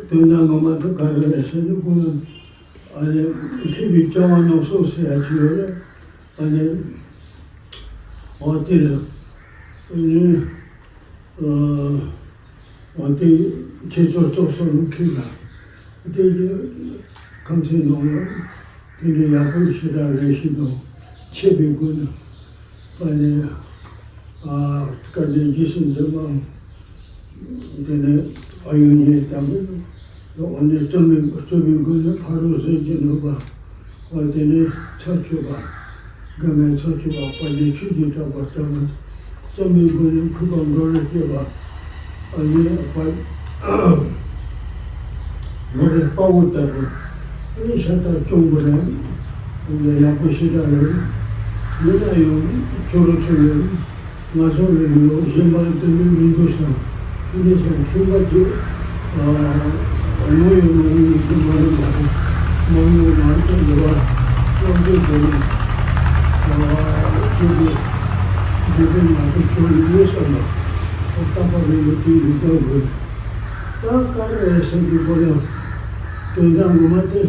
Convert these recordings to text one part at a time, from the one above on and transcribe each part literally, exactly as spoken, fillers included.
དོན་དག་ངོ་མ་དེ་ག་རེ་རེད་ཟེར་ན། ཁོང་ལ་ཨ་ནི་མཁས་པའི་སྐྱེ་བ་སྣ་ཚོགས་ཟེར་ཡ་ཅིག་ཡོད་རེད། ཨ་ནི་འོ་དེ་རེད། ཨ་ནི་ཨ་འོ་དེ་ཁྱེད་ཚོ་སོ་སོ་ལ་མཁས་ལ་དེ་ཁམས་ཚན་ནང་ལ་དེ་འདྲའི་ཡག་པོ་ཞེ་དྲག་རེད་ཤི་འདུག་འཆད་པའི་སྒོ་ནས། ཨ་ནི་ཨ་བཀའ་དྲིན་རྗེས་སུ་འཛིན་པའམ། དེ་ནས་ཨ་ཡོན་གཉིས་དམ་པའི་འོ་ནས་རྩོམ་པའི་རྩོམ་པའི་སྒོ་ནས་ཕ་རོལ་ཟས་ཀྱི་ནུས་པ། འོ་དེ་ནས་ཚར་གཅོད་པ། དགེ་བའི་ཚར་གཅོད་པ། དཔལ་ལྡན་ཆོས་ཀྱི་གྲགས་པ་ལྟ་བུ། རྩོམ་པའི་སྒོ་ནས་གུས་པ་འགྲོ་རེ་སྐྱེས་པ། ཨ་ནི་དཔལ་མོ་རའི་དཔའ་བོ་ལྟ་བུ། ཨ་ནི་ཤ་སྟག་སྐྱོང་དགོས་རེད། ཡག་པོ་ཞེ་དྲག་རེད། ཡིན་ན་ཡང་ཁྱོད་རང་ཚོ་ཡོད། ང་ཚོ་ལ་ཡོད་གཞན་པ་དེ་འདྲའི་མི་འདུག་བསམ། དེ་འདྲ་བྱས་ཤིང་པ་དེ་དངོས་ཡོད་མ་ཡིན་གྱི་མ་རེད་མ་རེད། མ་ཡོང་མ་རེད་འདི་བ་སློབ་དེབ་དེ་ནས་ཅི་དེ་དེ་དེ་ཡག་པོ་ཁྱོད་ཡོད་བསམ་ལ། རྟག་པར་རེ་ཡོད་དེ་འདི་འདྲ་དགོས། ད་ག་རེ་རེད་ཟེར་གྱི་སྐོར་ལ་དོན་དག་ངོ་མ་དེ་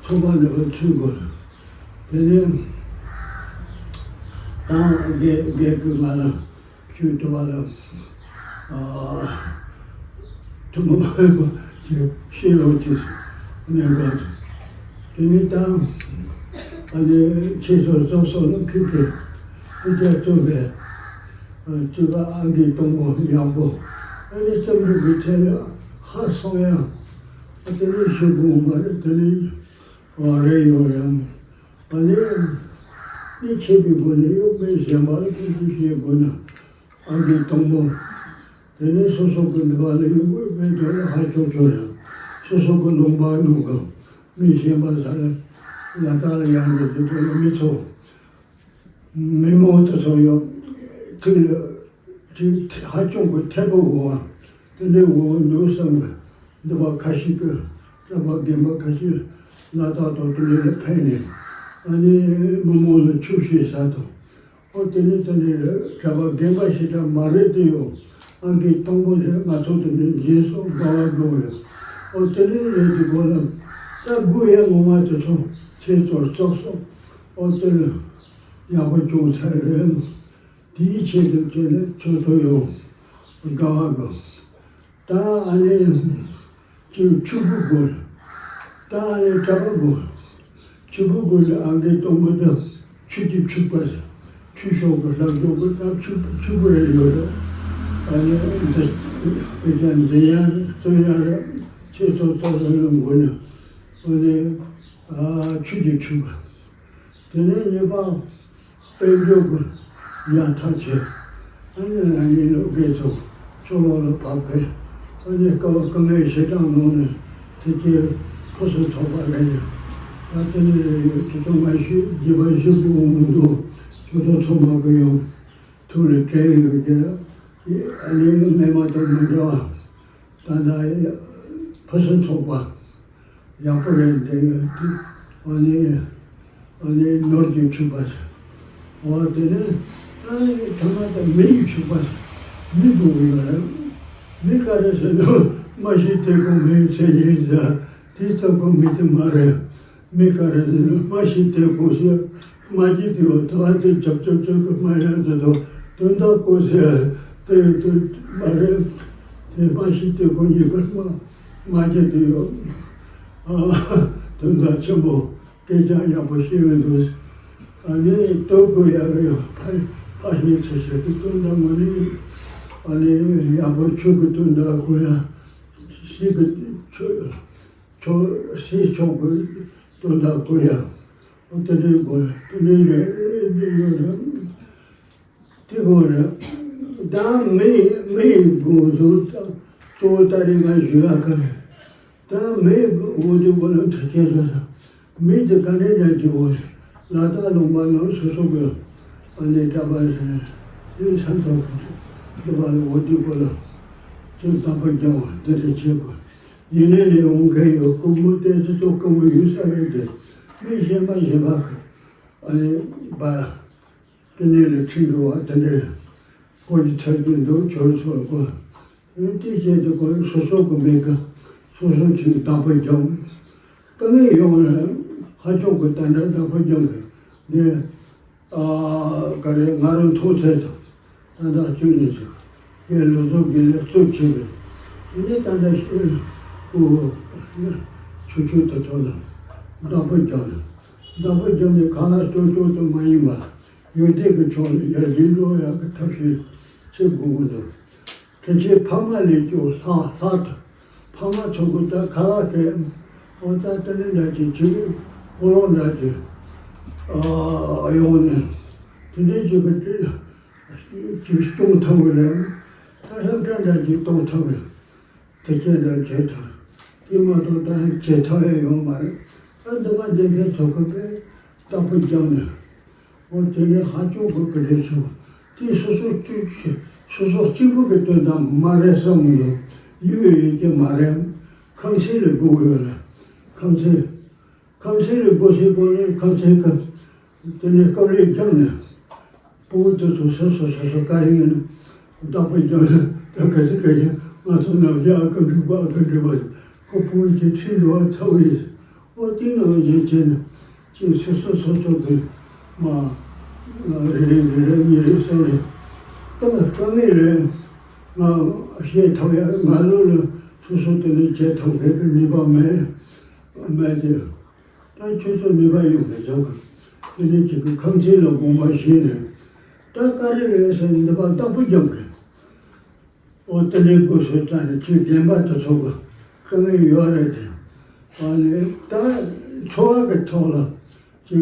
ཚོགས་པ་འདི་ག་ཚུད་དགོས། དེ་ནས་ད་རྒན་རྒན་སྐུ་ང་ལ་བཅུད་དུ་བ་ལ་ཐུན་མོང་མ་ཡིན་པ་ཞིག་ཤེས་རོགས་གྱིས་གནས་དགོས། དེ་ནས་ད་ཨ་ནི་ཁྱེད་ཚོ་སོ་སོ་ལ་ཁུར་གི་ཕུལ་རྒྱ་གཙོ་བའི་སྤྱི་པ་ཨང་ཀི་དང་པོ་ཡག་པོ། ཨ་ནི་རྩོམ་སྒྲིག་གི་ཐད་ལ་ཧ་སོང་ཡང་དེ་ནས་ཞུ་དགོས་མ་རེད། དེ་ནས་རེ་ཡོད་ཡང་། ཨ་ནི་མི་ཆེ་བའི་སྒོ་ནས་ཡོད་པའི་གཞན་པ་ལ་ཐུགས་རྗེ་ཆེ་དགོས་ན། ཨང་ཀི་དང་པོ། དེ་ནས་སོ་སོ་གི་ནུས་པ་ལ་ཡོད་པའི་དོན་ལ་ཧ་ཅོག་ཅོག་རེད། སོ་སོ་གི་ལུང་པ་ནང་གི་མི་གཞན་པ་ས་ལ་ལ་དྭགས་ལ་ཡང་འགྲོ་དུས་དེ་ལ་མི་ཚོ་མི་མང་དེ་ཚོ་ཡོད་ཐིག་ལ་ཐིག་ཧ་ཅང་གི་མཐེ་བོ་འོ་དེ་འདྲའི་འོ་འདུག་བསམ་གི། འདི་པ་ཁ་ཤས་ཀྱི་གྲྭ་པ་རྒན་པ་ཁ་ཤས་ལ་དྭགས་དང་དེ་འདྲ་ལ་ཕེབས་ནས། ཨ་ནི་མི་མང་ལ་ཆོས་བཤད་ས་དང་། ཨོ་དེ་ནས་དེ་ནས་གྲྭ་པ་རྒན་པ་ཞིག་ཀྱང་མ་རེད་དེ་ཡོད། ཨང་ཀི་དང་པོ་རེད། ང་ཚོ་དེ་འདྲ་རྗེས་སུ་དགའ་བ་དགོས་ཡོད། ཨོ་དེ་ནས་རེད་དེ་དགོས་ལ་ད་དགོས་ཡ་ངོ་མ་དེ་ཚོ་ཁྱེད་ཚོར་སོགས་སོགས། ཨོ་དེ་ལ་ཡག་པོ་བྱུང་ཚར་རེད། དེའི་ཆེད་དུ་ཁྱེད་ལ་ཁྱོད་ཚོ་ཡོང་དགའ་བ་དགོས། ད་ཨ་ནི་ཁྱེད་ཕྱུག་པོ་དགོས། ད་ཨ་ནི་གྲྭ་པ་དགོས། ཕྱུག་པོ་དགོས་ལ་ཨ་ནི་དང་པོ་དེ་ཆོས་ཀྱི་ཕྱུག་པ། ཆོས་ཕྱོགས་ཀྱི་ལྷ་ཕྱོགས་ཀྱི་ད་ཕྱུག་ཕྱུག་པོ་རེ་ཡོད་རེད། ཨ་ནི་འདི་དཔེ་ཆ་འཛིན་ཡ་རེད། རྩོམ་ཡ་རེད། ཁྱེད་ཚོ་ཚོ་ཚོ་ཡོང་དགོས་ན་ཨ་ནི་ཆོས་ཀྱི་ཕྱུག་པ། དེ་ནས་གཉིས་པ། དཔལ་འབྱོར་གྱི་ཡར་ཐག་ཆོད། ཨ་ནི་རང་ཉིད་ནི་དགེ་ཚོགས་ཕྱོགས་ལོགས་ལ་བབས་པས། ཨ་ནི་དཀའ་བ་དཀའ་ངལ་ཞེ་དྲག་ནང་ནས་དེ་སྐྱེས་ཕུན་སུམ་ཚོགས་པ་རེད། ད་དེ་ནི་རེ་ཡོད་དེ་ཚོ་མ་ཤེས་རྗེས་པ་ཞུ་དགོས་འོང་མི་འདུག་ཁྱོད་ཚོ་ཚང་མ་གི་ཡང་ཐུགས་ལ་དྲན་ཡོད་ཀྱི་རེད། ཨ་ནི་སྔོན་མ་དང་མི་འདྲ་བ། ད་ལྟ་ཕུན་སུམ་ཚོགས་པ། ཡག་པོ་རེད་འདི་ཡོད་དེ། ཨ་ནི་ཨ་ནི་ནོར་གྱིས་ཕྱུག་པ་ཟེར། འོ་དེ་ནས་ཨ་ནི་ཐ་མ་ད་མི་ཡིས་ཕྱུག་པ་ཟེར། མི་དགོས་ཀྱི་ཡོད་རེད། མི་ག་རེ་ཟེར་ན་མ་ཤི་དེ་ཀོ་མི་ཚེ་ཡིན་ཟེར། དེ་ཙམ་གོ་མི་དེ་མ་རེད། མི་ག་རེ་ཟེར་ན་མ་ཤི་དེ་ཀོ་ཟེར། མ་སྐྱིད་དུ་ཡོད་ད་དེ་ཆབ་ཆབ་ཆབ་ཀྱི་མ་ཡང་དེ་དོ་དོན་དག་ཀོ་ཟེར་དེ་དོན་མ་རེད། དེ་མ་ཤི་དེ་ཀོ་ཉིད་ཀར་མ་མ་སྐྱིད་དུ་ཡོད། ཨ་དོན་དག་ཆེན་པོ་སྐད་ཆ་ཡག་པོ་བཤད་ཡོད་འདུག་ཨ་ནི་ལྟོ་གོས་ཡག་གི་ཡོད་ཕ་ཕ་ཤི་ཚེ་ཤི་གི་དོན་དག་མ་ནི་ཨ་ནི་ཡག་པོ་ཆོས་ཀྱི་དོན་དག་གོ་ཡ་ཤི་གི་ཆོས། ཆོས་སྲིད་ཕྱོགས་ཀྱི་དོན་དག་ཀུན་ཡང་དེ་འདྲའི་དགོས་རེད། དེ་འདྲའི་རེད་འདི་ཡོད་རེད། དེ་དགོས་རེད། ད་མི་མི་ཡི་དགོས་གཙོ་བོ་ད་རེས་ང་ཞུ་ཡག་ག་རེད། ད་མི་ཡི་དགོས་དེ་དགོས་ན་ཐུགས་རྗེ་ཆེ། མི་དེ་ག་འདྲའི་འདྲ་གྱི་འོ་ལ་དྭགས་ལུང་པ་ནང་སོ་སོ་གི་ཨ་ནི་གྲྭ་པ་རེད། དེ་ས་མཚམས་ཁོ་ཚོ་གྲྭ་པ་ལ་འོ་དེ་དགོས་ལ་ཚོས་དམ་པ་རྒྱག་པ་འདི་འདྲ་བྱེད་དགོས། ཡིན་ནའི་ནས་འོང་མཁན་ཡོད། སྐུ་ངོ་བསྟན་འཛིན་ཐོག་སྐུ་ངོ་ཡོད་ས་རེད་དེ། མི་གཞན་པ་གཞན་པ་གི་ཨ་ནི་པ་དེ་ནས་ལ་ཁྲིད་འགྲོ་བ་དེ་འདྲའི་སྐོར་གྱི་ཚར་གྱི་འདུག་ཁྱོད་ཚོ་ལ་གོ། ཨ་ནི་དེ་བྱས་ཏེ་ཁོ་སོ་སོ་གི་མེད་ཀི། སོ་སོ་ཅིག་བདག་པོ་རྒྱབ། དཀའ་ངལ་ཡོང་ལ་ཧ་ཅང་གི་ད་ལྟ་བདག་པོ་རྒྱབ་གི་འདི། ཨ། ག་རེ། ང་རང་མཐོང་ཚད་དང་ད་ལྟ་བཅུ་ནས་ཚུགས་རྒན་ལོ་ཚོ་རྒན་ལས་གཙོ་བྱས་པའི་དེ་ནས་ད་ལྟ་ཤེས་ཀུ་ཆུ་ཆུ་དུ་ཚོ་ལ་བདག་པོ་རྒྱབ་ནས། བདག་པོ་རྒྱབ་ནས་ཁ་ལག་སྐྱོ་སྐྱོ་དུ་མ་ཡིན་པ་ཡོན་ཏན་གྱི་ཕྱོགས་ལ་ཡར་རྒྱས་འགྲོ་ཡག་གི་ཐབས་ཤེས་བྱེད་དགོས་ཀྱི་འདུག་དེ་ཕྱིར་ཕ་མ་ལས་ཀྱང་ལྷག་ལྷག་ཏུ་ཕ་མ་ཚོ་གི་ད་ཁ་ལག་སྤྲད། འོ་ད་དེ་ནས་འདྲ་ཅིག་ཅིག་ཕོ་ལོ་འདྲ་ཅིག་ཨ་ཡོང་ནས་དེ་འདྲའི་ཅིག་གི་ཅིག་སྐྱོང་ཐུབ་ཀྱི་རེད། ད་སློབ་གྲྭ་འདྲ་ཅིག་གཏོང་ཐུབ་རེད། དེ་སྐད་འདྲ་བྱེད་ཐུབ། དེ་མ་གཏོགས་ད་བྱེད་ཐུབ་ཡ་ཡོད་མ་རེད། ད་འདི་མ་འདི་ཐད་ཚོ་གི་པས་བདག་པོ་རྒྱབ་ནས། འོ་དེ་ནས་ཧ་ཅང་གི་གི་རེད་ཆུང་། དེ་སོ་སོ་གཅིག་སོ་སོ་གཅིག་པུ་གི་དོན་དག་མ་རེད་བསམ་གི་འདུག་ཡོད་ཡོད་ཀྱི་མ་རེད། ཁམས་ཚན་ལ་དགོས་ཡོད་རེད། ཁམས་ཚན། ཁམས་ཚན་ལ་དགོས་སའི་སྒོ་ནས་ཁམས་ཚན་གི་དེ་ནས་སྐབས་རེ་རྒྱབ་ནས། ཕྲུ་གུ་དེ་ཚོ་སོ་སོ་སོ་སོ་ག་རེ་ཡིན་ན་བདག་པོ་རྒྱབ་ནས། ད་ག་ཚོད་ག་ཚོད་ང་ཚོ་ནམ་རྒྱུན་ཨ་ཁུ་འབྲུག་པ་ཨ་ཁུ་འབྲུག་པ་ཁོ་ཕྲུ་གུ་ཅིག་ཁྲིད་འགྲོ་བ་ཚ་བོ་ཡིན། འོ་དེ་ནང་བཞིན་བྱས་ནས་ཅིག་སོ་སོ་སོ་སོ་གི་མ་རེ་རེ་རེ་རེ་གཉིས་རེ་གསུམ་རེ་ད་དཀའ་ངལ་རེ་ང་བཤད་ཐུབ་ཡ། ང་ལོ་ལ་སོ་སོ་དེ་ནས་བྱེད་ཐུབ་མཁན་གི་ནུས་པ་མེད་མེད་དེ། ད་ཁྱོད་ཚོ་ནུས་པ་ཡོད་མི་ཚོ་དེ་ནས་ཅིག་གི་ཁམས་ཚན་ལ་དགོངས་པ་བཞེས་ནས། ད་ག་རེ་རེད་ཟེར་འདི་པ་བདག་པོ་རྒྱབ་གི། འོ་དེ་འདྲའི་སྒོ་སོ་ཙང་ནས་ཅིག་རྒན་པ་དེ་ཚོ་གི་དཀའ་ངལ་ཡོད་རེད་དེ། ཨ་ནི་ད་འཚོ་བ་གི་ཐོག་ལ་ཅིག་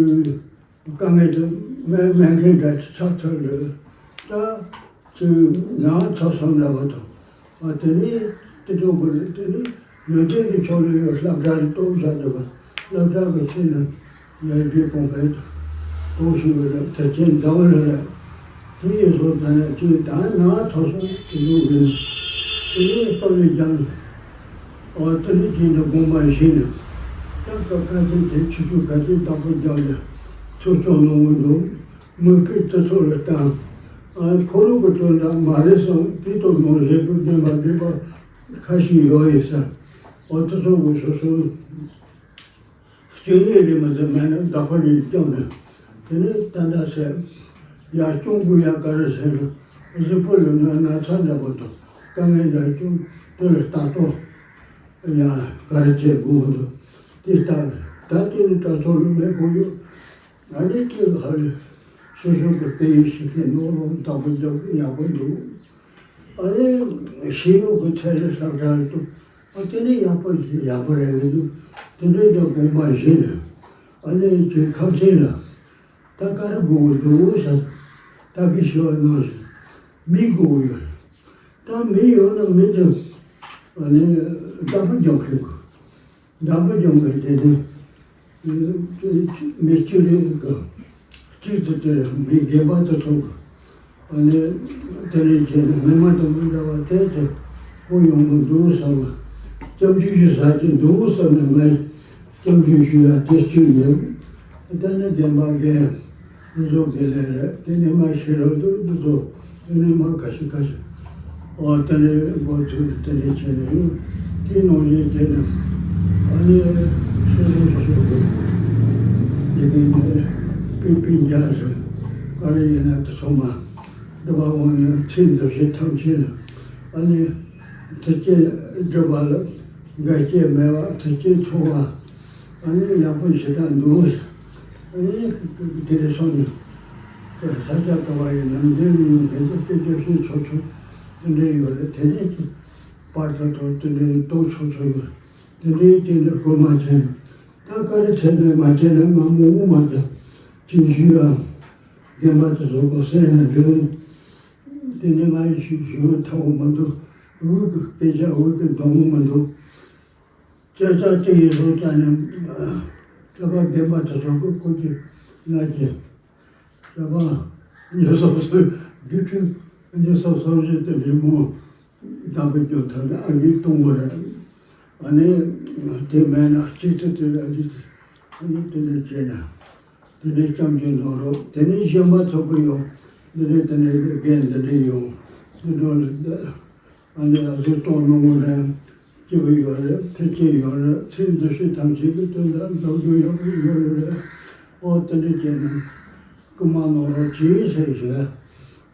དཀའ་ངལ་དེ་མེད་མེད་མཁན་འདྲ་ཅིག་ཆགས་ཚར་ལོས། ད་ཅིག་ནང་ཚོགས་སོང་འདྲ་པོ་དང་། ཨ་དེ་ནས་དེ་འགྲོ་དགོས་རེད། དེ་ནས་ཡོན་ཏན་གྱི་ཕྱོགས་ལ་ཡོད་སློབ་གྲྭ་ལ་གཏོང་བྱ་འདུག་པ། སློབ་གྲྭ་གི་ཆེད་ལ་ཡར་རྒྱས་གོང་འཕེལ་དང་གཏོང་ཞིག་ཡོད་རེད། དེ་ཅན་འདྲ་བོ་རེད་རེད། དེ་ཡིན་སོང་ཙང་ནས་ཅིག་ད་ནང་ཚོགས་སོང་དེ་འགྲོ་དགོས་ནས། དེ་ནས་སྟོབས་ལས་རྒྱབ་ནས། ཨོ་དེ་ནས་ཅིག་འདི་དགོངས་པ་བཞེས་ནས། ད་ཀ་ཁ་ཚན་དེ་ཆུ་ཆུ་ག་ཚོད་བདག་པོ་རྒྱབ་ནས་ཚོགས་སྐྱོང་གནང་གི་འདུག་མིག་དཔེ་དེ་ཚོ་ལ་བལྟས། ཨ་ཁོ་རང་གི་དོན་དག་མ་རེད་བསམ་དེ་ཐོག་ནང་བཞིན་དུ་བདེན་པ་འདྲེན་པ་ཁ་ཤས་ཡོད་ཡོད་ཟེར། ཨོ་དེ་ཚོ་གི་སོ་སོ་སྐྱོན་ཡོད་རེད་མ་ཟད་མེད་ན་བདག་པོ་རེད་སྐྱོང་ནས། དེ་ནས་ད་ལྟ་ཟེར་ཡར་སྐྱོང་དགོས་ཡ་ག་རེ་ཟེར་ན་གཟུགས་པོ་ལ་ན་ན་ཚ་འདྲ་པོ་དང་དཀའ་ངལ་འདྲ་བྱུང་དེ་ལ་ལྟ་རྟོག་ཡ་ག་རེ་བྱེད་དགོས་འདུག་དེ་ལྟ་ད་དེ་ནི་དྲག་ཚོགས་ལ་མེད་དགོས་ཡོད། ང་ནི་སྐྱེས་ཧ་ལས་སོ་སོ་གི་སྐད་ཡིག་ཤེས་མཁན་ནོར་རུང་བདག་པོ་རྒྱབ་མཁན་ཡག་པོ་འདུག་ཨ་ནི་ཤེས་ཡོན་གྱི་ཐད་ལ་ཧྲག་ཧྲག་འདུག་ཨ་དེ་ནི་ཡག་པོ་ཞིག་ཡག་པོ་རེད་འདུག་དེ་འདྲའི་ཀྱང་དགོངས་པ་བཞེས་ནས་ཨ་ནི་ཁྱོད་ཁམས་ཚན་ལ་ད་ག་རེ་དགོས་འདུག་ཟེར། ད་གི་ཞུ་བ་གནང་ཞིག་མི་དགོས་ཡོད་རེད། ད་མི་ཡོད་ན་མི་དེ་ཨ་ནི་བདག་པོ་རྒྱབ་མཁན་དགོས། བདག་པོ་རྒྱབ་མཁན་དེ་ནི། མི་གཅིག་རེད་གི། གཅིག་ཏུ་དེ་མི་རྒན་པ་དེ་ཚོ་གི། ཨ་ནི་དེ་རིང་བྱས་ནས་མི་མང་དང་མི་འདྲ་བ་དེ་ཚོ་ཁོ་ཡོང་གི་འདུག་བསམ་པ། སྐྱབས་འཇུག་ཞུ་ས་ཅིག་འདུག་བསམ་ནས་ངས་སྐྱབས་འཇུག་ཞུ་ཡ་དེ་གཅིག་ཡིན། དེ་ནི་རྒན་པ་རྒན། འདི་ཚོ་དགེ་ལས་རེད། དེ་ནས་མ་ཤེས་རབ་འདུག་འདི་ཚོ་དེ་ནས་མ་ཁ་ཤས་ཁ་ཤས། ཨོ་དེ་ནས་འགོ་ཚུགས་དེ་ནས་བྱས་ནས་དེའི་ནང་བཞིན་བྱས་ནས་ཨ་ནི་སོ་སོ་སོ་སོ་དགེ་རྒན་དེ་པི་པི་འཇའ་ཟེར་ག་རེ་ཡིན་ན་དེ་ཚོ་མ་འདི་བ་འོང་ནས་ཚེ་འདི་ཕྱི་ཐམས་ཅད་ལ་ཨ་ནི་དེ་སྐྱེ་སྒྲུབ་པ་ལ་འགལ་རྐྱེན་མེད་པ་དེ་སྐྱེ་འཚོ་བ། ཨ་ནི་ཡག་པོ་ཞེ་དྲག་འདུག་ཨ་ནི་དེ་རེ་སོང་ནས། ས་སྐྱ་བཀའ་བ་ཡི་ནང་འདྲེན་ཡོང་མཁན་ཚོ་སྐད་ཆ་བཤད་ཆོག་ཆོག་དེ་འདྲ་ཡོད་རེད། དེ་ནས་ཀྱི་པར་ཐོ་ཐོ་དེ་འདྲ་རྟོགས་ཆོག་ཆོག་ཡོད། དེ་འདྲའི་རྐྱེན་གྱིས་སྐུལ་མ་བྱས་ནས་ད་ག་རེ་བྱས་ནས་མ་བྱས་ན་ང་མོག་མོག་མ་བྱ་ཅིག་ཞུས་ཨ། རྒན་པ་དེ་ཚོ་གོ་སེམས་ནས་འདྲེན། དེ་ནས་ང་ཡི་ཞུ་ཞུ་ཐབས་མི་འདུག་འུ་གི་སྐད་ཆ་འུ་གི་གདོང་མི་འདུག་སྐད་ཆ་དེ་ཡིན་སོང་ཙང་ནས་སྐྱོབ་པ་རྒན་པ་དེ་ཚོ་གི་ཁོ་གི་ང་གི་སྐྱོབ་པ་ཉོ་སོབ་སོབ་རྒྱུ་ཁྲིམས་ཉོ་སོབ་སོབ་བཞི་དེ་རི་མོ་བདག་པོ་རྒྱུ་ཐབས་ལ་ཨ་འདི་གཏོང་དགོས་རེད། ཨ་ནི་དེ་མེད་ན་གཅིག་ཏུ་དེ་ལ་འདི་ཨ་ནི་དེ་ནས་བྱས་ན་དེ་ནས་སྐྱབས་འཇུག་གནང་རོགས། དེ་ནས་གཞན་པ་ཚོགས་པ་ཡོང་འདི་རེད། དེ་ནས་རྒན་འདི་འདྲས་ཡོང་འདི་འགྲོ་ལ་ཨ་ནི་ཨ་ཟུར་གཏོང་གནང་དགོས་རེད། སྐྱིད་པོ་ཡོད་རེད། ཐུགས་རྗེ་ཆེ་ཡོད་རེད། ཚེ་འདི་ཕྱི་ཐམས་ཅད་ཀྱི་དོན་དག་འགྲོ་རྒྱུ་ཡག་པོ་ཡོད་རེད། ཨོ་དེ་འདྲ་བྱས་ན་སྐུ་མ་ནོར་རོགས་གྱིས་ཟེར་ཞེས།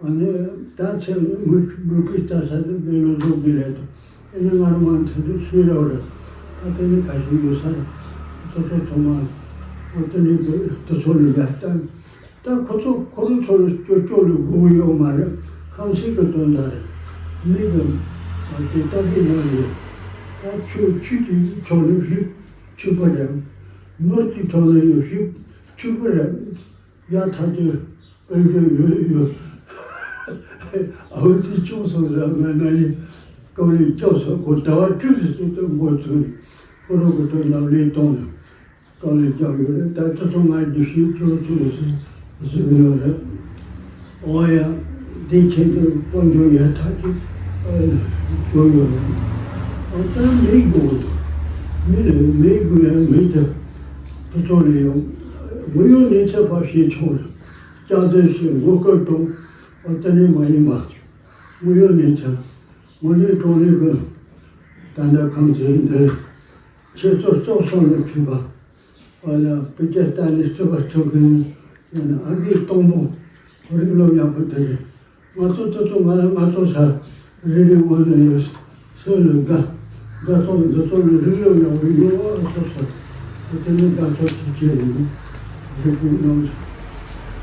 ཨ་ནི་ད་ཚེ་མི་མི་སྐུ་ལྟ་ས་དེ་བེ་ལོ་འཛུགས་ཀྱི་ལས་དང་ཨེ་ནི་ང་རང་མ་མཐུན་དུ་ཤེས་རོགས་རེད། ད་དེ་ནི་ག་ཞིག་ཡོད་ས་རེད། སོ་སོ་ཚང་མ་ཨོ་དེ་ནི་དེ་ཚོ་ལ་ཡར་བལྟ། ད་ཁོ་ཚོ་ཁོ་རང་ཚོ་ལ་སྐྱོ་སྐྱོ་ལ་དགོས་ཡོད་མ་རེད། ཁམས་ཚན་གྱི་དོན་དག་རེད། མི་གི་དེ་ལྟ་གི་ནང་ཡོད། ད་ཆོས་ཆོས་ཀྱི་ཕྱོགས་ནས་ཞིབ་ཕྱུག་པ་རེད། ནོར་གྱི་ཕྱོགས་ནས་ཡང་ཞིབ་ཕྱུག་པ་རེད། ཡ་ཐག་ཆོད་དཔལ་འབྱོར་ཡོད་ཡོད། ཨ་བུ་དེ་ཆུང་སོང་ཟེར་ང་ན་ཡིན། སྐབས་རེ་སྐྱོབ་སོང་ཁོ་ཟླ་བ་དྲུག་ཙམ་ཟིན་ཏེ་འགོ་ཚུགས། ཁོ་རང་གི་དོན་དག་ལས་གཏོང་ནས། དཀའ་ལས་བརྒྱབ་ཡོད་རེད། ད་དེ་ཚོ་ང་རྒྱུ་ཤེས་ཁྱོད་ཚོ་ལ་གཟིགས་ཡོད་རེད། ཨོ་ཡ། དེ་ཆེད་དུ་དཔལ་འབྱོར་ཡར་ཐག་ཆོད་བྱུང་ཡོད་རེད། ཨོ་ད་མི་དགོས་མི་ལས་མི་དགོས་ཡ་མི་དེ་དེ་ཚོ་ལས་ཡོང་། དངོས་ཡོད་གནས་ཚད་ཕར་བཤད་ཆོག་རེད། སྐྱག་རྫུན་བཤད་མགོ་སྐོར་གཏོང་ཨོ་དེ་ནས་མ་ཡིན་པ། དངོས་ཡོད་གནས་ཚད་དངོས་གནས་དྲང་གནས་ཀྱི་ད་ལྟ་ཁམས་ཚན་འདིར། ཁྱེད་ཚོ་སྐྱོབ་སོང་ནས་ཕུད་པ། ཨ་ལ་བོད་སྐད་ལྟ་ནས་རྩོད་པ་རྩོད་མཁན་ཡང་ན་ཨ་རྒས་སྟོང་པོ་རིགས་སློབ་ཡག་པོ་དེ་རེད། ང་ཚོ་དེ་ཚོ་ང་ང་ཚོ་ས་རེ་རེ་འོ་ན་ཡོད་སེམས་ལ་དགའ་དགའ་ཚོར་འདི་ཚོ་ལ་རིགས་སློབ་ཡག་པོ་ཡོད་ཨ་ཚོ་ས་དེ་ནི་དགའ་ཚོར་ཅིག་བྱས་ཡིན་རིགས་པའི་རྣམས་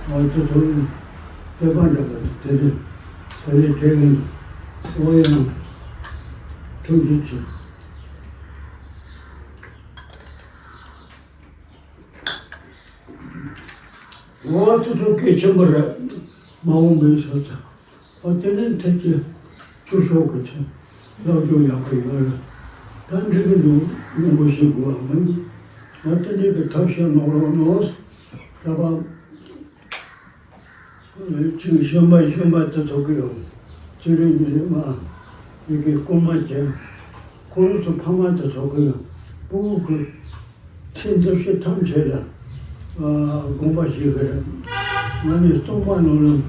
ཨ་དེ་ཚོ་ལ་དད་པ་འདྲ་པོ་དེ་རེད། དེ་ནས་དེ་ཡིན་འོ་ཡང་ཐུགས་རྗེ་ཆེ། འོ་དེ་ཚོ་གལ་ཆེན་པོ་རེད། མ་འོངས་པའི་ས་ཚ། འོ་དེ་ནས་ཐེག་ཆེན་ཆོས་ཕྱོགས་ཀྱི་ཆེད་ལབ་རྒྱུ་ཡག་པོ་ཡོད་རེད། ད་འགྲིག་གི་འདུག་སྙན་པོ་ཞིག་དགོས་པ་མིན། འོ་དེ་འདྲའི་གི་ཐབས་ཤེས་ནོར་རོགས་ནོར། གྲྭ་པ། ཅིག་གཞོན་པ་གཞོན་པ་དེ་ཚོ་གི་ཡང་ཅི་རེད་མི་རེད་མ། ཡི་གེ་སྐུལ་མ་བྱས། ཁོ་རང་ཚོ་ཕ་མ་དེ་ཚོ་གི་ཡང་སྤུ་གུ་གི་ཚེ་འདི་ཕྱི་ཐམས་ཅད་ལ་དགོངས་པ་བཞེས་གི་རེད། ང་ནི་རྩོམ་པ་ནང་ལ་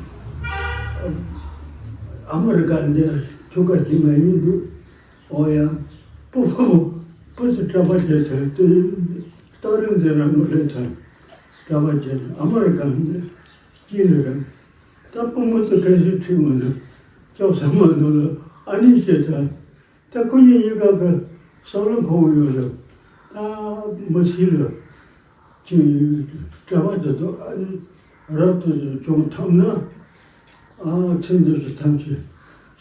ཨ་མི་རི་ཀ་འདི་ཆོལ་ཁ་གཅིག་མ་ཡིན་འདུག་ཨོ་ཡ། སྤུ་སྤུ་སྤུ་ཚོ་གྲྭ་པ་བྱས་ཚར་དེ་སྟག་རི་མཛེས་ར་ནོར་ལས་ཚར། གྲྭ་པ་བྱས་ཨ་མི་རི་ཀ་ནས་སྐྱིད་ལ་ར། ད་སྤུ་མོ་ཚོ་གལ་སྲིད་ཁྲིད་འོང་ན་སྐྱོབ་ས་མ་ནོར་ལ་ཨ་ནི་བཤད་ཚར། ད་ཁོ་གཉིས་གཉིས་ཀ་གི་བསམ་བློ་འཁོར་ཡོད་རེད། ད་མི་སྲིད་ལ། ཀྱི་གྲྭ་པ་དེ་ཚོ་ཨ་ནི་རབ་ཏུ་བྱུང་ཐུབ་ན། ཨ་ཚེ་འདི་ཚོ་ཐམས་ཅད་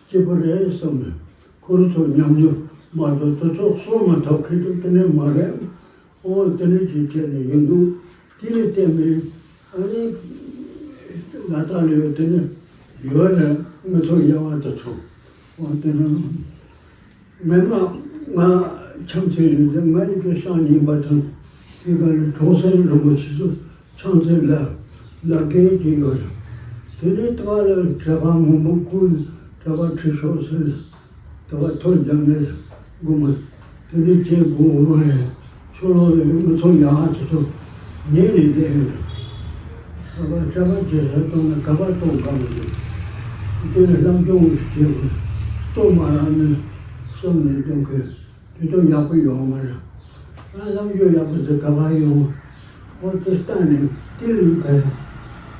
སྐྱིད་པོ་རེད་བསམ་ནས་ཁོ་རང་ཚོ་ཉམས་མྱོང་མ་གཏོགས་དེ་ཚོ་གསོ་མ་ཐུབ་མཁན་དེ་དེ་ནས་མ་རེད། ཨོ་དེ་ནས་ཅིག་བྱས་ནས་ཡིན་འདུག་དེ་ལས་བརྟེན་པའི་ཨ་ནི་ལ་དྭགས་ལ་ཡོད་དེ་ནས་ཡོད་ནས་མི་ཚོ་ཡ་བ་དེ་ཚོ་ཨོ་དེ་ནས། མི་མང་ང་འཆམ་ཚེ་རིང་དང་ང་ཡི་གེ་བཤང་ཉིན་པ་དང་དེ་ག་ལ་གྲོང་གསེབ་རིན་པོ་ཆེ་ཚོ་ཆང་ཚེ་ལ་ལ་རྒན་གྱི་ཡོད་རེད། དེ་ནས་ད་ལ་གྲྭ་པ་མང་པོ་ཀུན་གྲྭ་པ་ཁྲིད་ཤོག་ཟེར་ནས་གྲྭ་པ་ཐོ་རྒྱག་ནས་དགོངས་མ་དེ་ནས་བྱེད་དགོས་མ་རེད། ཆོ་ལོ་ལ་ཡོད་ང་ཚོ་ཡང་དེ་ཚོ་ཉན་ནས་བསྡད་ཡོད་རེད། གྲྭ་པ་གྲྭ་པ་བྱེད་ས་གཏོང་ན་ག་པ་གཏོང་ག་མི་འདུག་དེ་ནས་ལམ་སྐྱོང་བྱེད་དགོས། གཏོང་མ་རག་ནས་བསམ་ནས་གཏོང་གི་དུས་ཚོད་ཡག་པོ་ཡོང་མ་རེད། ཨ་ལམ་སྐྱོང་ཡག་པོ་དེ་ག་པར་ཡོང་། ཨོ་དེ་ལྟ་ནས་དེ་ལས་ག་ཡ་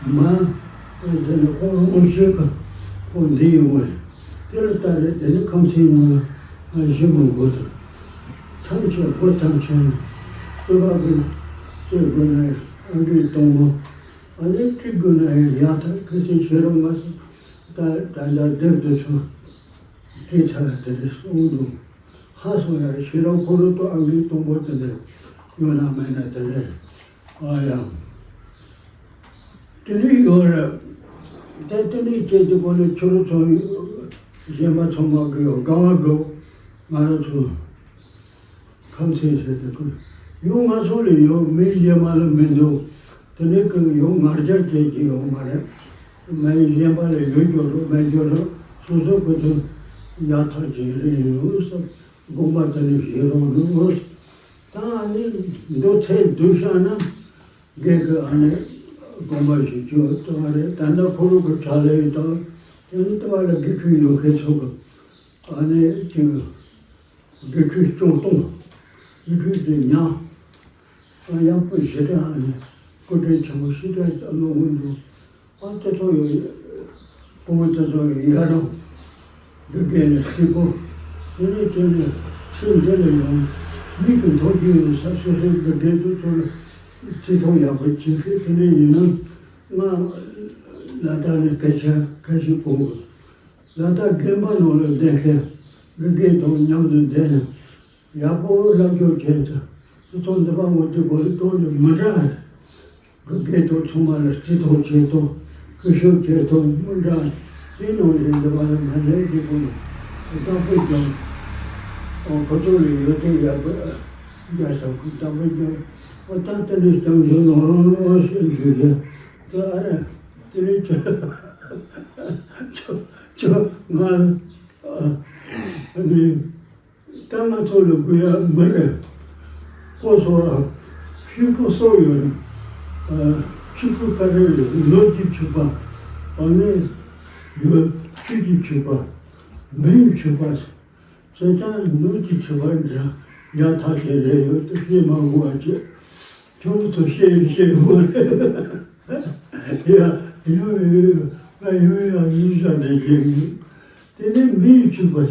མ་ཨོ་དེ་ནས་ཁོང་རང་ཤེས་ག་ཁོང་འདི་ཡོང་བ་རེད། དེ་ལ་ལྟ་རེད། དེ་ནས་ཁམས་ཚན་ནང་ལ་ཨ་ཞིབ་མོ་དགོས་དང་། ཐམས་ཅད་སྒོ་ཐམས་ཅད་ནས་རྩོད་པ་གི་རྩོད་དགོས་ན་ཡང་ཨ་འདྲས་གཏོང་དགོས། ཨ་ནི་ཁྲིད་དགོས་ན་ཡང་ཡག་ཐག་ཁ་སེང་ཤེས་རབ་མ་སོང་། ད་ད་ལྟ་སྡེབ་དེ་ཚོ་ཁྲིད་ཚར་དེ་རེད་གསུངས་འདུག་ཧ་སོང་ཡ། ཤེས་རབ་ཁོ་རང་ཏོ་ཨ་འདྲས་གཏོང་དགོས་དེ་འདྲས་ཡོད་ན་མེད་ན་དེ་རེད། ཨ་ཡ། དེ་འདྲས་ཡོད་རེད། ད་དེ་འདྲས་བྱས་དེ་གོ་ནས་ཁྱོད་རང་ཚོ་གཞན་པ་ཚང་མ་གི་ཡོད་དགའ་བ་དགའ་བོ་ང་རང་ཚོ། ཁམས་ཚན་ཟེར་དེ་ཀུན་ཡང་ང་ཚོ་ལ་ཡོད། མི་གཞན་པ་ལ་མི་འདུག་དེ་ནས་ཀུན་ཡང་ང་རྒྱལ་བྱེད་ཀྱི་ཡོད་མ་རེད། མི་གཞན་པ་ལ་ཡོད་རྒྱུ་རོགས་མེད་རྒྱུ་རོགས་སོ་སོ་ཀུན་ཏུ་ཡག་ཐག་བྱེད་རེ་ཡོད་བསམ་དགོངས་པ་དེ་ནས་བཞེས་རོགས་གནང་། ད་ནི་འདུག་ཚེ་འདུག་བཞག་ན་དགེ་གི་ཨ་ནི་དགོངས་པ་བཞེས་རྒྱུ་ལྟ་བ་རེད། ད་ལྟ་ཁོ་རང་གི་ཕྱག་ལས་ཡོད་དང་དེ་ནི་ལྟ་བ་ལ་དགེ་ཕན་ཡོད་མཁན་ཚོ་གི་ཨ་ནི་དེ་གི་དགེ་ཕྲུག་སྐྱོང་གཏོང་། དགེ་ཕྲུག་དེ་ཉག་ཨ་ཡག་པོ་ཞེ་དྲག་ཨ་ནི་སྐུ་དྲིན་ཆེན་པོ་ཞེ་དྲག་ཨ་ནི་མངོན་འདུག་ཨ་དེ་ཚོ་ཡོད། བུ་མོ་དེ་ཚོ་ཡ་རང་དགེ་རྒན་ནས་སྐྱིད་པོ། དེ་ནས་ཁྱེད་ནས་ཚེ་འདི་ལ་ཡང་མིག་གི་མཐོང་རྒྱུ་ཡོད་ས་སོ་སོའི་དགེ་རྒན་དེ་ཚོ་ལ་བརྩི་མཐོང་ཡག་པོ་བྱེད་ཤེས། དེ་འདྲ་ཡིན་ན་ང་ལ་དྭགས་ནས་སྐད་ཆ་ཁ་ཤས་གོ་དགོས། ལ་དྭགས་དགོན་པ་ནང་ལ་བསྡད་མཁན་དགེ་རྒན་དང་མཉམ་དུ་བསྡད་ནས་ཡག་པོ་བསླབ་སྦྱོང་བྱས་ཏེ། དེ་ཚོ་འདི་པ་ངོ་དེ་གོ་ལ་གཏོང་རྒྱུ་མི་འདྲ། དགེ་རྒན་དང་ཚང་མ་ལ་བརྩི་མཐོང་བྱེད་སྟངས་སྐུ་ཞབས་བྱེད་སྟངས་མི་འདྲ། དེ་ནང་བཞིན་འདི་པ་ལ་མ་ལས་དེ་གོ་ལ་བདག་པོ་རྒྱག་ཨོ་ཁོ་ཚོ་ལ་ཡོད་དེ་ཡག་པོ་རྒྱག་ཐབས་ཁོ་བདག་པོ་རྒྱག་ཨོ་ད་དེ་ནས་སྐྱབས་བཅོལ་ནང་རང་ལ་ཨོ་ཤེས་ཞུ་རྒྱུ་དེ་ཨ་རེ། དེ་ནས་ཁྱོད་ཁྱོད་ཁྱོད་ང་ཨ་ནི། ད་ང་ཚོ་ལ་དགོས་ཡ་མི་རེད། ཀོ་སོ་ར། ཤིང་ཕོ་སོ་ཡོད་རེད། ཨ་ཆུ་ཕོ་ཀ་རེ་རེད། ནོར་གྱི་ཕྱུ་པ། ཨ་ནི་ཡོད་ཆུ་གི་ཕྱུ་པ། མིའི་ཕྱུ་པ། ཁྱེད་ཅག་ནོར་གྱི་ཕྱུ་པ་འདྲ་ཡག་ཐག་ཆོད་རེད་ཡོད་དེ་སྐྱེས་མ་དགོས་པ་བྱེད། ཁྱོད་ཚོ་ཤེས་ཤེས་མ་རེད། ཡ་ཡོད་ཡོད་ཡོད། ང་ཡོད་ཡོད་ཡོད་ཤ་འདྲ་བྱེད་ཡོད། དེ་ནས་མིའི་ཕྱུ་པ།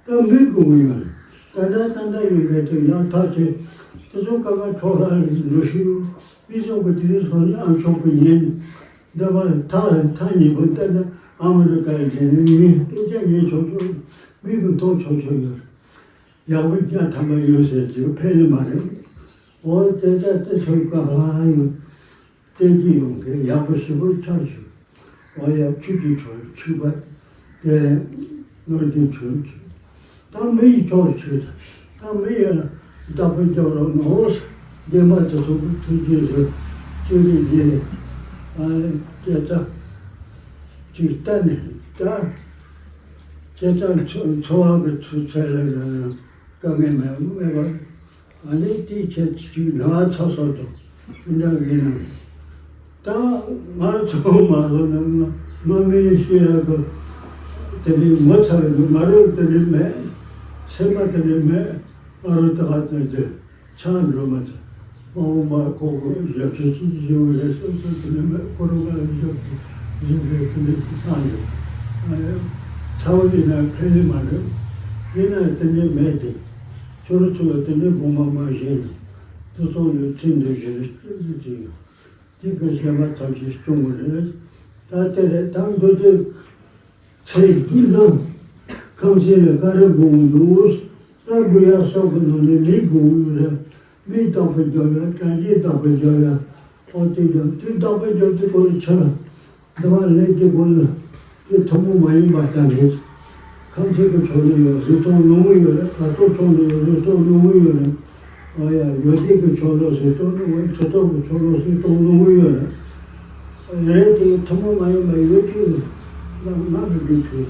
ད་མི་དགོས་ཡོད། ད་ལྟ་ད་ལྟ་ཡོད་པའི་དུས་ཡང་ཐག་ཆོད། དེ་ཚོ་ཀ་ཁ་འཕྲོ་ལྷ་འགྲོ་ཤེས། མི་ཚོགས་ཀྱི་དེ་རིང་སང་ཉིན་ཨ་མཆོག་གི་ཉིན། འདི་པ་ཐག་ཐག་ཉེ་པོ་ལྟ་ན་ཨ་མི་རི་ཀའི་རྗེས་ནས་ངས་སྟོན་ཆ་ཉན་ཆོག་ཆོག་མི་གི་མཐོང་ཆོག་ཆོག་ཡོད། ཡག་པོ་བརྒྱ་ཐམ་པ་ཡོད་ཟེར་གྱི་ཕན་ནི་མ་རེད། འོ་དེ་ལྟ་དེ་ཚོ་ཀ་ཁ་ཡོད། བསྟན་གྱི་ཡོང་མཁན་ཡག་པོ་ཞེ་པོ་ཆགས་བྱུང་། འོ་ཡ་ཆུ་གི་ཆུ་ཆུ་པ། དེ་ནས་ནོར་གྱི་ཆུ་ཆུ། ད་མི་ཡི་ཕྱོགས་ཆུ་ད། ད་མི་ཡི་བདག་པོ་རྒྱབ་རོགས་གནང་། རྒན་པ་དེ་ཚོ་གི་ཐུགས་རྗེ་ཆེ། ཅི་རིགས་རྗེས་ནས་ཨ་སྐད་ཆ་ཅིག་བལྟས་ནས་ད་སྐད་ཆ་འཚོ་འཚོ་བ་གི་ཚུལ་ཚད་ལ་དཀའ་ངལ་མེད་མེད་པར། ཨ་ནི་དེའི་ཆེད་དུ་ཅིག་ནང་ཚ་སོགས་དང་དེ་འདྲ་ཡིན་ན། ད་ང་ཚོ་མ་ལོ་ན་ང་ང་མི་ཤེས་ཡ་གི་དེ་འདྲའི་ངོ་ཚ་བའི་ང་རང་དེ་འདྲའི་མེད། སེམས་པ་དེ་འདྲའི་མེད། ང་རང་ད་ག་དེ་འདྲའི་ཆགས་འགྲོ་མ་ཐུབ། མ་འོངས་པ་ཁོ་ཁོ་ཞབས་ཕྱི་ཅིག་བྱེད་འོས་རེད་སོ་སོ་དེ་འདྲའི་མེད། ཁོ་རང་ང་ལ་ཞབས་ཕྱི་བྱེད་འོས་དེ་འདྲའི་ཅིག་བཏང་འདུག་ཨ་ནི་ཚ་བ་ཡིན་ན་ཕན་ནི་མ་རེད། ཡིན་ན་དེ་འདྲའི་མེད་དེ། ཁྱོད་རང་ཚོ་ལ་དེ་འདྲའི་དགོངས་པ་མ་བཞེས་ན། དེ་ཚོ་ལ་ཚིག་འདི་བཞིན་སྐྱོན་གྱི་ཡོད། དེ་ག་གཞན་པ་ཐམས་ཅད་སྐྱོང་གི་རེད། ད་དེ་རེད། ད་མདོ་སྡེ་ཚེ་འདི་ན་ཁམས་ཚན་ལ་བཀའ་དྲིན་སྒོམ་འདུག་ད་འབུ་ཡག་སོགས་ཀྱི་ནང་ནས་མི་སྒོམ་ཡོད་རེད། མིའི་བདག་པོ་རྒྱབ་ཡ། གྲྭ་རྒྱའི་བདག་པོ་རྒྱབ་ཡ། ཨོ་དེ་ཀྱང་དེའི་བདག་པོ་རྒྱབ་དེ་སྐོར་ལ་ཆ་ལ། འདི་བ་ལས་དེ་སྐོར་ལ་དེ་ཐུན་མོང་མ་ཡིན་པ་ལྟ་མཁན། ཁམས་ཚན་གྱི་ཕྱོགས་ནས་ཡང་གཟིགས་སྟངས་ཉུང་ངུ་ཡོད་རེད། བར་སྐབས་ཕྱོགས་ནས་ཡང་གཟིགས་སྟངས་ཉུང་ངུ་ཡོད་རེད། ཨོ་ཡ་ཡོན་ཏན་གྱི་ཕྱོགས་ལ་གཟིགས་སྟངས་ཉུང་ངུ། ཕྱི་སྟོབས་ཀྱི་ཕྱོགས་ལ་གཟིགས་སྟངས་ཉུང་ངུ་ཡོད་རེད། རེད་དེ་ཐུན་མོང་མ་ཡིན་པ་ཡོད་ཀྱི་ང་ང་གི་རྒྱུ་མཚན།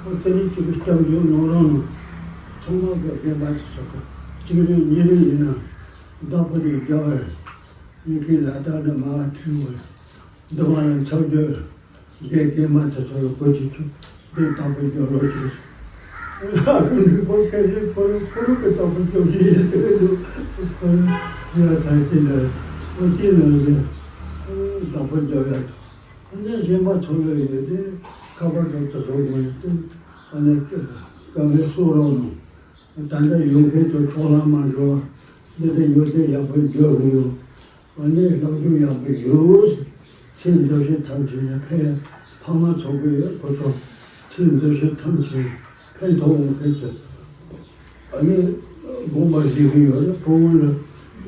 ཨོ་དེ་ནི་གཅིག་གི་སྐྱབས་འཇུག་ནང་རང་ནང་ཚང་མ་གི་རྒན་པ་དེ་ཚོ་གི་གཅིག་རེ་གཉིས་རེ་ཡིན་ན་བདག་པོ་དེ་རྒྱ་བར། ཡི་གེ་ལ་དྭགས་ནས་མར་ཁྲིད་འོས། འདི་མ་ལ་ཚབ་སྦྱོར་རྒྱལ་སྐྱེས་མ་དེ་ཚོ་ལ་གོ་ཅི་ཆུ་འདི་དང་པོ་སྦྱོར་རོགས་ཞུ། ཨ་ཁུ་འདི་པོ་སྐད་ཆའི་ཁོ་རང་ཁོ་རང་གི་དང་པོ་སྦྱོར་གྱི་ཡིན་ཟེར་འདུག་ཁོ་རང་ཡ་ཐང་ཅི་འདྲ་ཁོ་ཅི་ལ་ཟེར་དང་པོ་སྦྱོར་ཡ། ཁོ་ནས་གཞན་པ་ཚོ་ལ་ཡོད་དེ་ཁ་པར་དང་དེ་ཚོ་ངོས་ཏེ་ཨ་ནི་དཀའ་ངལ་གསོག་རོགས་གནང་། ད་ལྟ་ཡོང་མཁན་ཚོ་འཕྲོ་བརླག་མ་འགྲོ་བ། འདི་འདྲ་ཡོད་དེ་ཡག་པོ་འགྱོ་གི་ཡོད། ཨ་ནི་ལག་འཇུ་ཡག་པོ་ཡོད། ཚེ་འདི་ཕྱི་ཐམས་ཅད་ནས་ཕན། ཕ་མ་ཚོགས་པའི་ཁོ་ཚོ་ཚེ་འདི་ཕྱི་ཐམས་ཅད་ཕན་ཐོགས་འོང་མཁན་ཚོ། ཨ་ནི་དགོངས་པ་བཞེས་གི་ཡོད་རེད། ཕྲུ་གུ་ལ་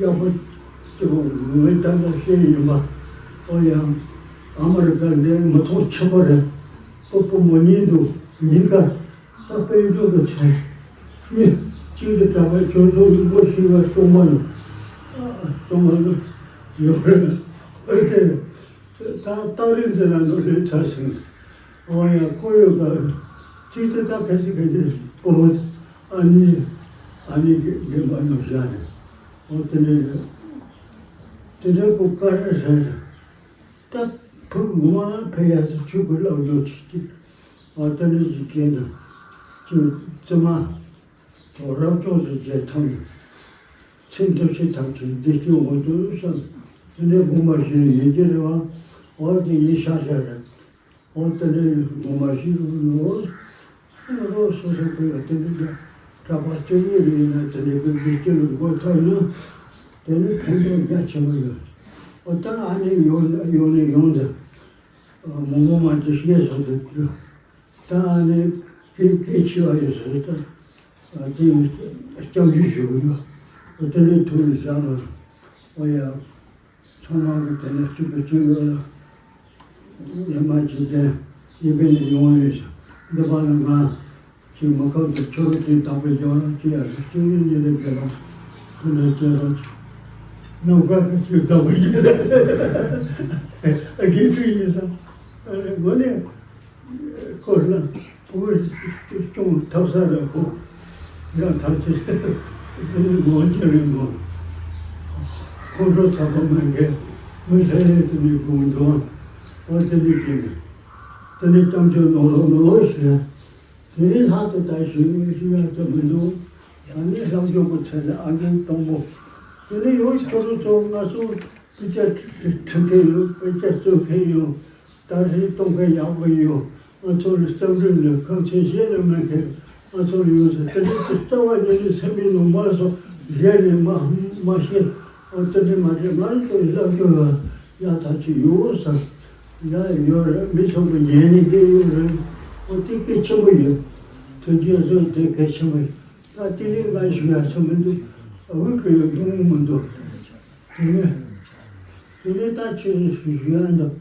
ཡག་པོ་སྐྱེ་བོ་མི་ལྟ་ལྟ་ཤེས་ཡིན་པ། ཨོ་ཡང་ཨ་མ་རི་ཀ་འདི་མི་ཚོགས་ཆེན་པོ་རེད། སྤོ་སྤོ་མོ་གཉིས་འདུག་གཉིས་ཀ་ད་དཔལ་འབྱོར་གྱི་ཚོང་། གཉིས་གཅིག་དེ་གྲྭ་པ་ཁྱོད་ཚོ་ཡིན་པོ་ཤི་བ་སྟོང་པ་ནི། སྟོང་པ་ནི་ཡོད་རེད། ཨོ་དེ་ད་སྟག་རིང་ཟེར་ན་ནོར་ལས་ཚ་ཟིན། ཨོ་ཡ་ཁོ་ཡོད་ག་གཅིག་དེ་ད་ཕལ་ཆེར་ཕལ་ཆེར་སྤོ་བོ་ཨ་ནི་ཨ་ནི་དགེ་དགེ་འབའ་ནོར་བཞག་རེད། ཨོ་དེ་འདྲ་རེད། དེ་འདྲ་ཁོ་བཀའ་རེ་ཟེར་རེད། ད་ཕུགས་ངོ་མ་ཕེབས་ཡ་དེ་ཆོས་གོས་བསླབ་སྦྱོང་བྱེད་ཀྱི། ཨ་ད་ནི་ཅིག་བྱས་ན་ཅིག་བཙུན་མ་ རབ་བྱུང་གི་རྗེས་ཐམས་ཅད། ཚེ་འདི་ཕྱི་ཐམས་ཅད་བདེ་སྐྱིད་འོང་དུ་གསོལ། དེ་ནས་དགོངས་པ་བཞེས་ནས་ཡིན་གྱི་རེད་བ། འོ་དེ་ཡིན་ཤག་ཤག་རེད། འོ་དེ་ནས་དགོངས་པ་བཞེས་རུ་ནོ། རོ་སོ་སོ་གི་དེ་འདྲ་གྲྭ་པ་བཅུ་གཉིས་རེ་ཡིན་ན་དེ་འདྲ་གི་བདེ་སྐྱིད་ལ་འགོད་ཐུབ་ན། དེ་ནི་ཕན་ཐོགས་རྒྱ་ཆེན་པོ་ཡོད། འོ་ད་ཨ་ནི་ཡོང་ཡོང་ནས་ཡོང་དུ། མོ་མོ་མ་དེ་བཤད་སོང་དུ། ད་ཨ་ནི་སྐད་སྐད་ཆེ་བ་ཡོད་ཟེར་ད། དེ་སྐྱབས་འཇུག་ཞུ་གི་ཡོད། དེ་ནས་ཐུགས་ལ་བཞག་ན། ཨོ་ཡ། ཚང་མ་གི་དེ་ནས་གཅིག་གི་གཅིག་ཡོད་ལ། ཉི་མ་གཅིག་དེ་ཡི་གེ་ནས་ཡོང་ཡོད་ཟེར། འདི་པ་ལ་ང་གཅིག་མ་ཁབ་ཏུ་ཁྱོད་རང་གཅིག་བདག་པོ་རྒྱག་རོགས་གཅིག་ཡ་ཟེར། གཅིག་ཡིན་ཉིན་རེ་བདེ་ལ་ཁོ་ནས་སྐྱེ་རོགས་གཅིག་ནམ་མཁའ་གི་གཅིག་བདག་པོ་རྒྱག་ཨ་དགེ་ཕྲུག་ཡིན་ས། ཨ་རེ་ངོ་ནས། ཁོ་ལ་བུ་སྐྱོང་ཐབས་ས་ར་ཁོ། ཡང་ཐག་ཆོད། དེ་ནི་ངོ་ཅི་རིང་མོ། ཁོང་ཁྲོ་ཚ་པོ་མ་འགལ། མི་ཚེ་རིང་དུ་ནི་དགོངས་འདུག་འོ་དེ་འདྲ་བྱས་ནས། དེ་ནི་སྐྱབས་བཅོལ་ནོར་ལོ་ནོར་ལོ་ཞེས། དེ་ནི་ལྷག་ཏུ་ད་ཞུ་ཞུ་ཡ་ཚོ་མི་འདུག་ཡང་ནི་ལྷག་འཇོག་པོ་ཚེ་ལ་ཨ་འགན་གཏོང་པོ། དེ་ནི་ཡོད་ཁྱོད་རང་ཚོ་ང་ཚོ་དཔེ་ཆ་ཁྲིད་མཁན་ཡོད། དཔེ་ཆ་རྩོད་མཁན་ཡོད། ད་རེས་གཏོང་མཁན་ཡག་པོ་ཡོད། ང་ཚོ་ལ་རྩ་འགྲུལ་ལ་ཁམས་ཚན་གཞན་ལ་མེད་མཁན་ང་ཚོ་ལ་ཡོད་ཟེར། དེ་འདྲ་ཚོ་རྩ་བ་ཉིད་ནས་སེམས་པའི་ནང་མ་སོང་གཞན་ནས་མ་མ་ཤེས། འོ་དེ་འདྲ་མ་རེད། ང་ཚོ་ལ་ལབ་རྒྱུ་ལ་ཡག་ཐག་ཆོད་ཡོད་ས་ཡག་ཡོད་རེད། མི་ཚོ་གི་ཉན་ནས་བསྡད་ཡོད་རེད། འོ་དེ་གལ་ཆེན་པོ་ཡོད། ཐུགས་རྗེ་གཟོད་དེ་གལ་ཆེན་པོ་ཡོད། ད་དེ་རིང་ང་ཞུ་ཡག་ཚོ་མི་འདུག་འུ་གི་ཡོད་འདུག་མི་འདུག་དེ་ནས། དེ་ནས་ད་ཁྱོད་ཞུ་ཡ་འདུག་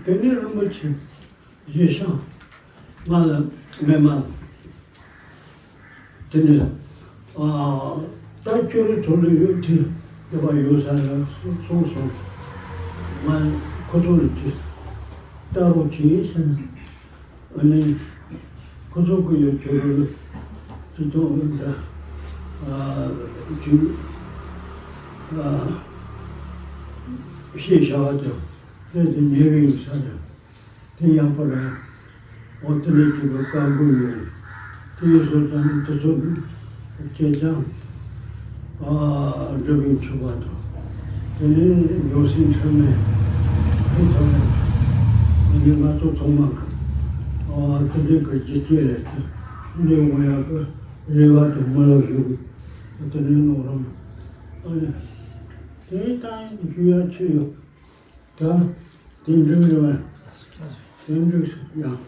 དེ་ནས་རིན་པོ་ཆེ་ཞེ་ཤང་ང་ལ་མེ་མ། དེ་ནས་ཨ་ད་ཁྱོད་རང་ཚོ་ལ་ཡོད་དེ་འདི་པ་ཡོད་ས་ལ་སོང་སོང་། ང་ཁོ་ཚོ་ལ་ཅི་ལྟ་རོགས་གྱིས་ཟེར་ནས། ཨ་ནི་ཁོ་ཚོ་གི་ཡོད་ཁྱོད་རང་ལ་ཅི་ཐོག་ལ་འདྲ་ཨ་ཅི་ཨ་ཤེས་བྱ་བ་དང་ལས་དེ་ཉེ་བའི་ས་རེད། དེ་ཡག་པོ་རེད། འོ་དེ་ནས་ཅིག་གི་བཀའ་བསྒོ་ཡོད། དེ་ཡི་སོ་ཙམ་དེ་ཚོ་སྐྱེས་ཀྱང་ཨ་འགྲུབ་པའི་ཆོག་པ་དང་། དེ་ནས་ཡང་སྲིད་འཁྲུལ་མེད་དེ་ཐོག་ནས་དེ་ནས་ང་ཚོ་ཚང་མ་གི་ཨ་དེ་འདྲའི་གི་རྒྱུ་སྐྱེས་ལས་དེ་འདྲའི་ངོ་ཡག་གི་རེ་བ་དང་མི་ལོ་ཞུ་གི་དེ་ནས་ནོར་རང་ཨ་ནི་དེ་ལྟ་ཞུ་ཡ་ཆེ་ཡོད། ད་དེ་འགྲིག་རེད་བ། དེ་འགྲིག་ཡང་